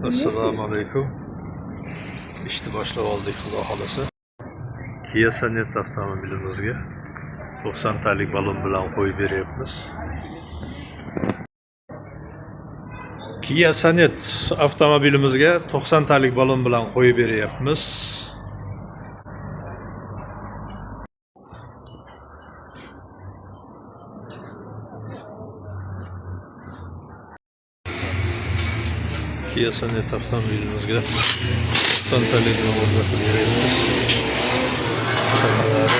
Assalomu alaykum. Ishni boshlab oldik, xudo xohlasa. Kia Sonet avtomobilimizga 90 talik balon bilan qo'yib beryapmiz. Kia Sonet avtomobilimizga 90 talik balon bilan qo'yib beryapmiz. Kia Sonet avtomobilimizga 90 talik bilan o'rnatib beryapmiz. Hammалari.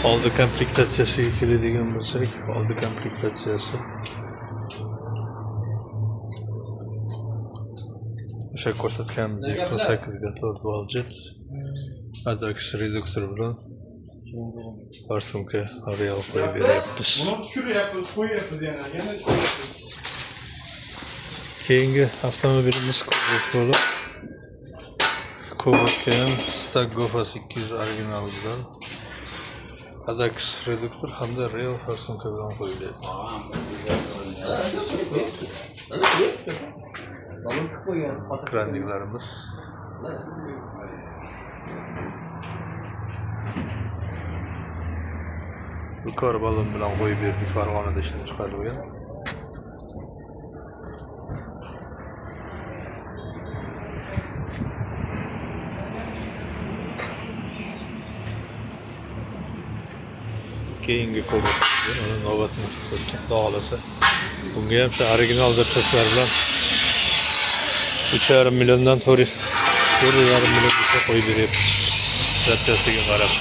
Oldi komplektatsiyasiga keladigan bo'lsak, oldi komplektatsiyasi o'sha ko'rsatganimizdek 48 ga 4 Dualjet ADAX reduktor bilan forsumka real qo'yib beryapmiz. Buni tushiryapmiz, qo'yyapmiz yana, yana qo'yyapmiz. Keyingi avtomobilimiz Cobalt bo'lib, Cobaltga ham Stag Gofas 200 original bilan ADAX reduktor hamda real forsumka bilan qo'yilyapti. Kranliklarimiz. Kor balon bilan qo'yib berdik, Farg'onada ishlab chiqarilgan. Keyingi Cobalt, uni navbatni kutib turibdi, xudo xohlasa. Bunga ham shu original zapchastlar bilan 3,5 milliondan 4,5 milliongacha qo'yib beryapmiz. Zapchastiga qarab.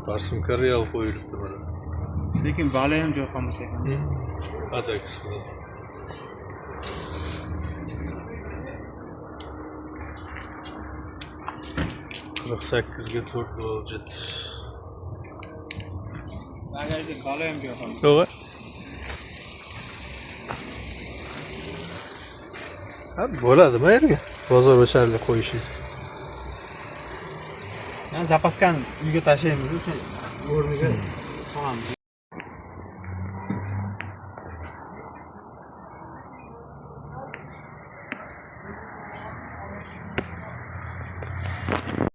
Forsumka real qo'yilibdi mana. Lekin bali ham joy qolmas ekan. ADAX bilan. 48 ga 4 Dualjet. Bagajda bali ham joy qolmas. Yo'q. Ha, bo'ladimi yerga? Bozor o'sharda qo'yishingiz. Yani zapaskani uyga tashlaymiz, o'sha o'rniga solamiz.